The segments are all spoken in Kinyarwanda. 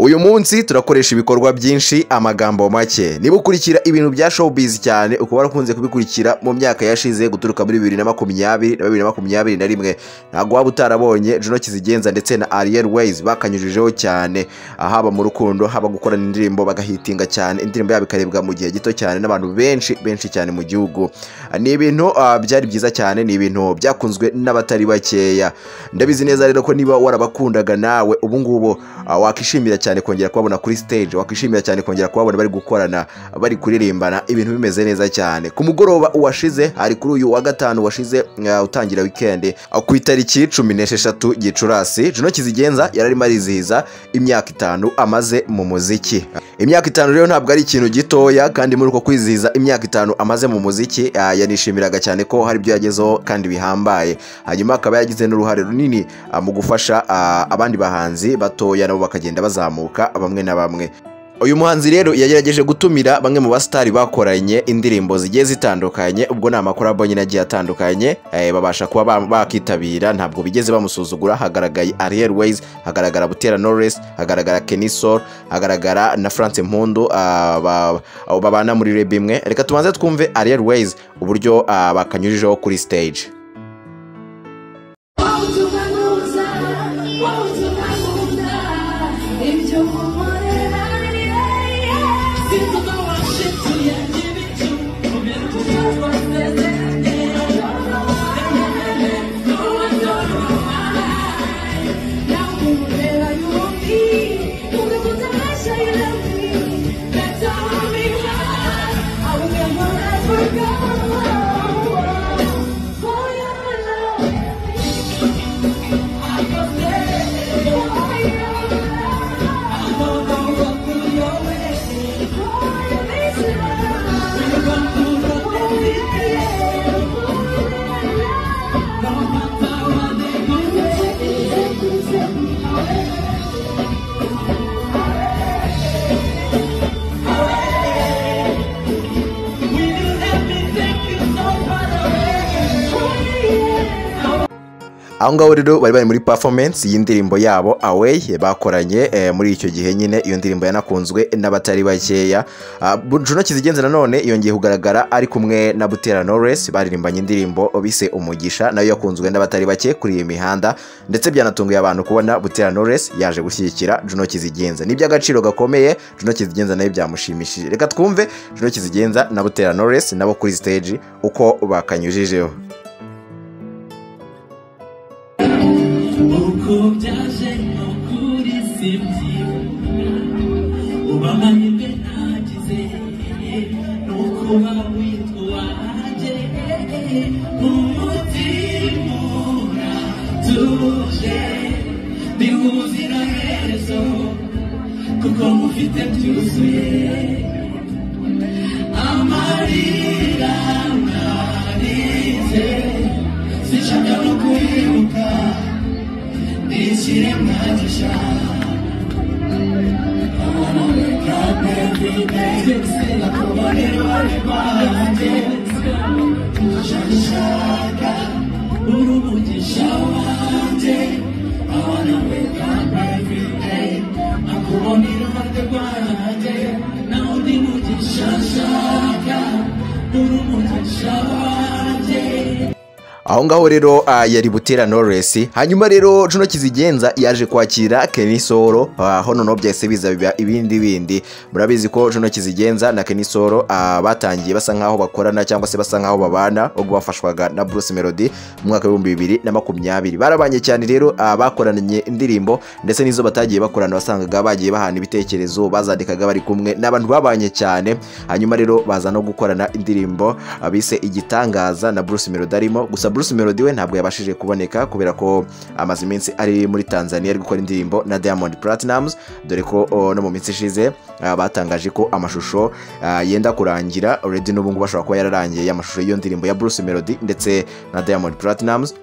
Uyu munsi turakoresha ibikorwa byinshi, amagambo make. Niba ukurikira ibintu bya showbiz cyane, ukaba warakunze kubikurikira mu myaka yashize guturuka muri 2020 na 2021, ntabwo waba utarabonye Juno Kizigenza ndetse na Ariel Wayz bakanyujijeho cyane, haba mu rukundo, haba gukorana indirimbo bagahitinga cyane, indirimbo yabo ikarebwa mu gihe gito cyane n'abantu benshi benshi cyane mu gihugu. Ni ibintu byari byiza cyane, ni ibintu byakunzwe n'abatari bakeya. Ndabizi neza rero ko niba warabakundaga nawe ubu ngubu wakishimira cyane kongera kubabona kuri stage, wakwishimira cyane kongera kubabona bari gukorana, bari kuririmbana, ibintu bimeze neza cyane. Ku mugoroba washize, hari kuri uyu wa gatanu washize, utangira weekend, ku itariki 16 Gicurasi, Juno Kizigenza yararimo arizihiza imyaka 5 amaze mu muziki. Imyaka 5 rero ntabwo ari ikintu gitoya, kandi muri uko kwizihiza imyaka 5 amaze mu muziki, yanishimiraga cyane ko hari ibyo yagezeho kandi bihambaye. Hanyuma akaba yagize n'uruhare runini mu gufasha abandi bahanzi batoya nabo bakagenda bazamuka bamwe na bamwe. Uyu muhanzi rero yagerageje gutumira bamwe mu basitari bakoranye indirimbo zigiye zitandukanye, ubwo ni amakorabo nyine agiye atandukanye, babasha kuba bakitabira, ntabwo bigeze bamusuzugura. Hagaragaye Ariel Wayz, hagaragara Butera Knowless, hagaragara Kenny Sol, hagaragara na France Mpundu, babana muri rebe imwe. Reka tubanze twumve Ariel Wayz uburyo bakanyujijeho kuri stage. Aho ngaho rero bari bari muri performance y'indirimbo yabo Away bakoranye muri icyo gihe nyine. Iyo ndirimbo yanakunzwe n'abatari bakeya. Juno Kizigenza nanone yongeye kugaragara ari kumwe na Butera Knowless, baririmbanye indirimbo bise Umugisha, nayo yakunzwe n'abatari bake kuri iyi mihanda, ndetse byanatunguye abantu kubona Butera Knowless yaje gushyigikira Juno Kizigenza. Ni iby'agaciro gakomeye, Juno Kizigenza nayo byamushimishije. Reka twumve Juno Kizigenza na Butera Knowless nabo kuri stage uko bakanyujijeho. Uko byaje no kuri simbyibona, uba amahirwe nagize nukuba witwa uwanjye, umutima uratuje ni ubuziraherezo kuko mufite byuzuye, amarira narize sinshaka no kwibuka. Aho ngaho rero yari Butera Knowless. Hanyuma rero Juno Kizigenza yaje kwakira Kenny Sol, aho noneho byahise biza biba ibindi bindi. Murabizi ko Juno Kizigenza na Kenny Sol batangiye basa nkaho bakorana cyangwa se basa nkaho babana, ubwo bafashwaga na Bruce Melody mu mwaka wa 2020. Barabanye cyane rero, bakoranye indirimbo ndetse n'izo batagiye bakorana wasangaga bagiye bahana ibitekerezo, bazandikaga bari kumwe n'abantu babanye cyane. Hanyuma rero baza no gukorana indirimbo bise Igitangaza na Bruce Melody arimo. Gusa Bruce Melody we ntabwo yabashije kuboneka kubera ko amaze iminsi ari muri Tanzania ari gukora indirimbo na Diamond Platnumz, dore ko no mu minsi ishize batangaje ko amashusho yenda kurangira already, n'ubu ngubu bashobora kuba yararangiye amashusho y'iyo ndirimbo ya Bruce Melody ndetse na Diamond Platnumz.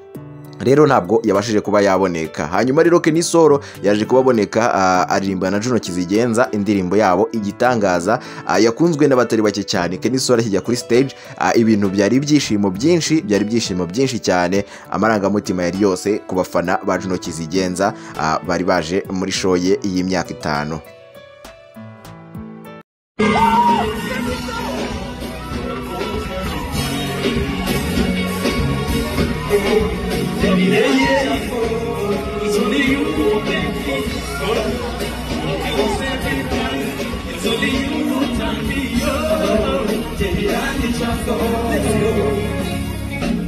Rero ntabwo yabashije kuba yaboneka. Hanyuma rero Kenny Sol yaje kubaboneka, aririmba na Juno Kizigenza indirimbo yabo Igitangaza, yakunzwe n'abatari bake cyane. Kenny Sol akijya kuri stage, ibintu byari ibyishimo byinshi, byari ibyishimo byinshi cyane, amarangamutima yari yose ku bafana ba Juno Kizigenza, bari baje muri show ye y'imyaka 5. It's only you who turn me on. Let's go.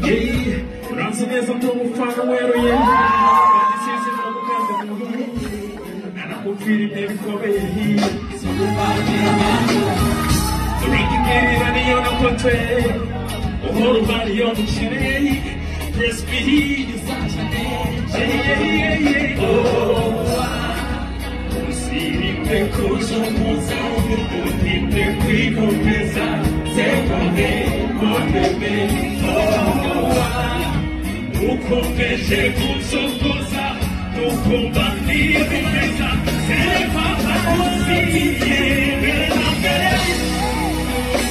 Yeah, uransineza ndi umufana weruye, kandi sinzi no gukanda nanamupfira ibikomeye. Turangirira niyo nakote uhora ubara iyo dukeneye. Press me, you're such an angel. Oh, usirinde kuzunguza, utinde kwikomeza, sekonde kondebe. Oh, ukomeje kuzunguza, ukumva neza, sefa usirinde mbere.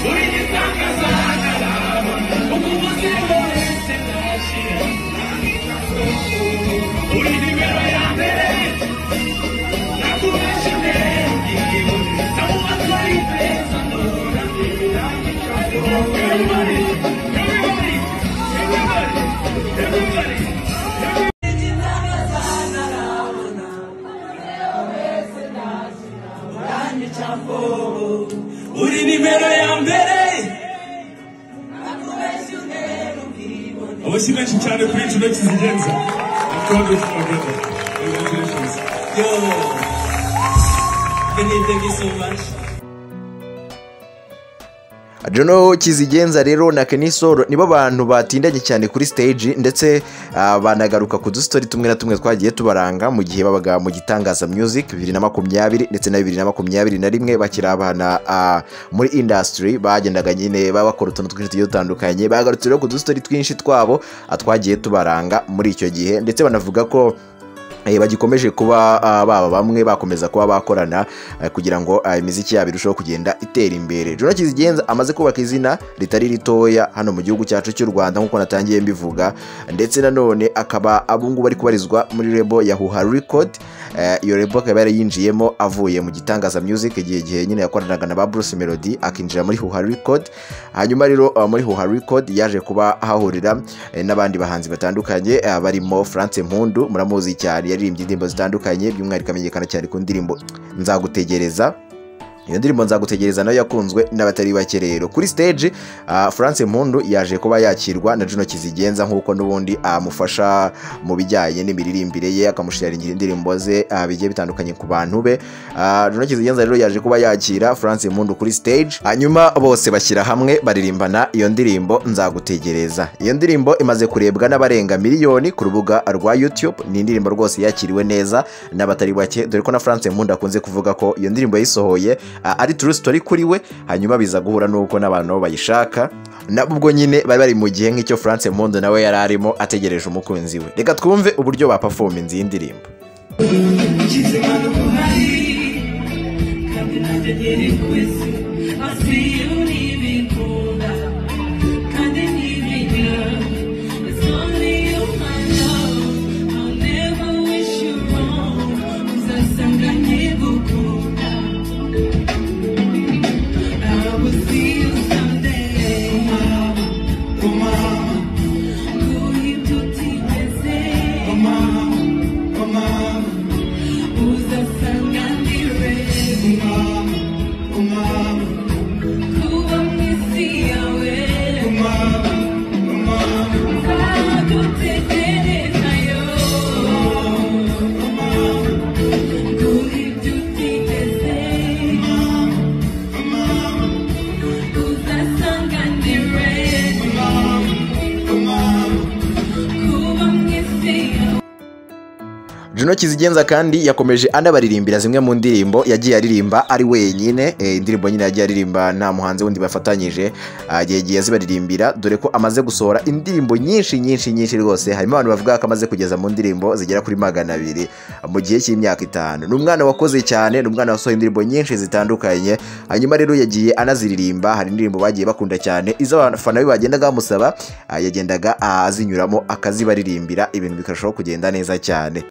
Uri gitangaza narabona, ukuvuze wese ndashira. Uri nimero ya mbere, nakubeshe Everybody, everybody, everybody, everybody. Uri nimero ya mbere. Amashyi menshi cyane kuri Juno Kizigenza. I'm proud of you, my brother. Congratulations. Yo, Benny, thank you so much. Juno Kizigenza rero na Kenny Sol nibo bantu batindanye cyane kuri stage, ndetse banagaruka ku dustory tumwe na tumwe twagiye tubaranga mu gihe babaga mu Gitangaza Music 2020 ndetse na 2021 bakiri abana muri industry, bagendaga nyine babakora utuntu twinshi tugiye dutandukanye. Bagarutse rero ku dustory twinshi twabo twagiye tubaranga muri icyo gihe, ndetse banavuga ko bagikomeje kuba baba bamwe bakomeza kuba bakorana kugira ngo imiziki yabo irusheho kugenda itera imbere. Juno Kizigenza amaze kubaka izina ritari ritoya hano mu gihugu cyacu cy'u Rwanda nk'uko natangiye mbivuga, ndetse nanone akaba abungu bari kubarizwa muri label ya Huha Record. Iyo label akaba yarayinjiyemo avuye mu Gitangaza Music igihe nyine yakoranaga na ba Bruce Melody, akinjira muri Huha Record. Hanyuma rero muri Huha Record yaje kuba ahahurira n'abandi bahanzi batandukanye, barimo France Mpundu, muramuzi cyane, yaririmbye indirimbo zitandukanye, by'umwihariko amenyekana cyane ku ndirimbo Nzagutegereza. Iyo ndirimbo Nzagutegereza nayo yakunzwe n'abatari bake. Rero kuri stage France Mpundu yaje kuba yakirwa na Juno Kizigenza nk'uko n'ubundi amufasha mu bijyanye n'imiririmbire ye, akamusharingira indirimbo ze bigiye bitandukanye ku bantu be. Juno Kizigenza rero yaje kuba yakira France Mpundu kuri stage, hanyuma bose bashyira hamwe baririmbana iyo ndirimbo Nzagutegereza. Iyo ndirimbo imaze kurebwa n'abarenga miliyoni ku rubuga rwa YouTube. Ni indirimbo rwose yakiriwe neza n'abatari bake, dore ko na France Mpundu akunze kuvuga ko iyo ndirimbo yayisohoye ari true story kuri we, hanyuma biza guhura nuko n'abantu bayishaka nabwo nyine bari bari mu gihe nk'icyo France Mpundu nawe yari arimo ategereje umukunzi we. Reka twumve uburyo ba performance y'indirimbo. Mama, mama. Juno Kizigenza kandi yakomeje anabaririmbira zimwe mu ndirimbo yagiye aririmba ari wenyine, indirimbo nyine yagiye aririmba nta muhanzi wundi bafatanyije, yagiye azibaririmbira, dore ko amaze gusohora indirimbo nyinshi nyinshi nyinshi rwose. Harimo abantu bavuga ko amaze kugeza mu ndirimbo zigera kuri 200 mu gihe cy'imyaka 5. Ni umwana wakoze cyane, ni umwana wasohoye indirimbo nyinshi zitandukanye. Hanyuma rero yagiye anaziririmba, hari indirimbo bagiye bakunda cyane izo abafana be bagendaga bamusaba, yagendaga azinyuramo akazibaririmbira, ibintu bikarushaho kugenda neza cyane.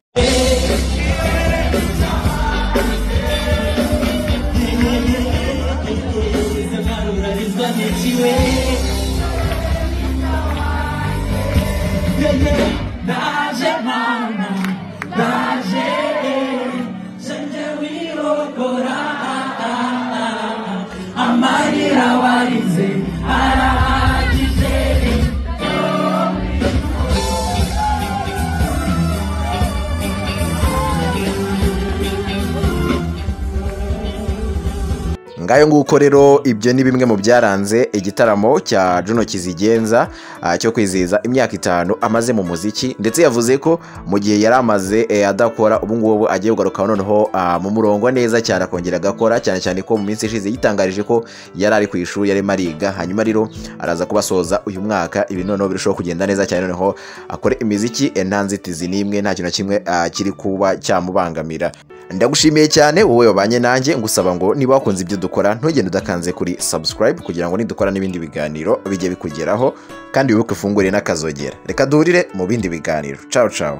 Ngayo nguko rero, ibyo ni bimwe mu byaranze igitaramo cya Juno Kizigenza cyo kwizihiza imyaka 5 amaze mu muziki, ndetse yavuze ko mu gihe yari amaze adakora, ubu ngubu agiye kugaruka noneho mu murongo neza cyane, akongera agakora cyane cyane ko mu minsi ishize yitangarije ko yari ari ku ishuri yarimo ariga. Hanyuma rero araza kubasoza uyu mwaka, ibi noneho birushaho kugenda neza cyane, noneho akore imiziki nta nzitizi n'imwe, nta kintu na kimwe kiri kuba cyamubangamira. Ndagushimiye cyane wowe wabanye nanjye, ngusaba ngo niba wakunze ibyo dukora ntugende udakanze kuri subscribe, kugira ngo nidukora n'ibindi biganiro bijye bikugeraho, kandi wibuke ufungure n'akazogera. Reka duhurire mu bindi biganiro. Ciao ciao.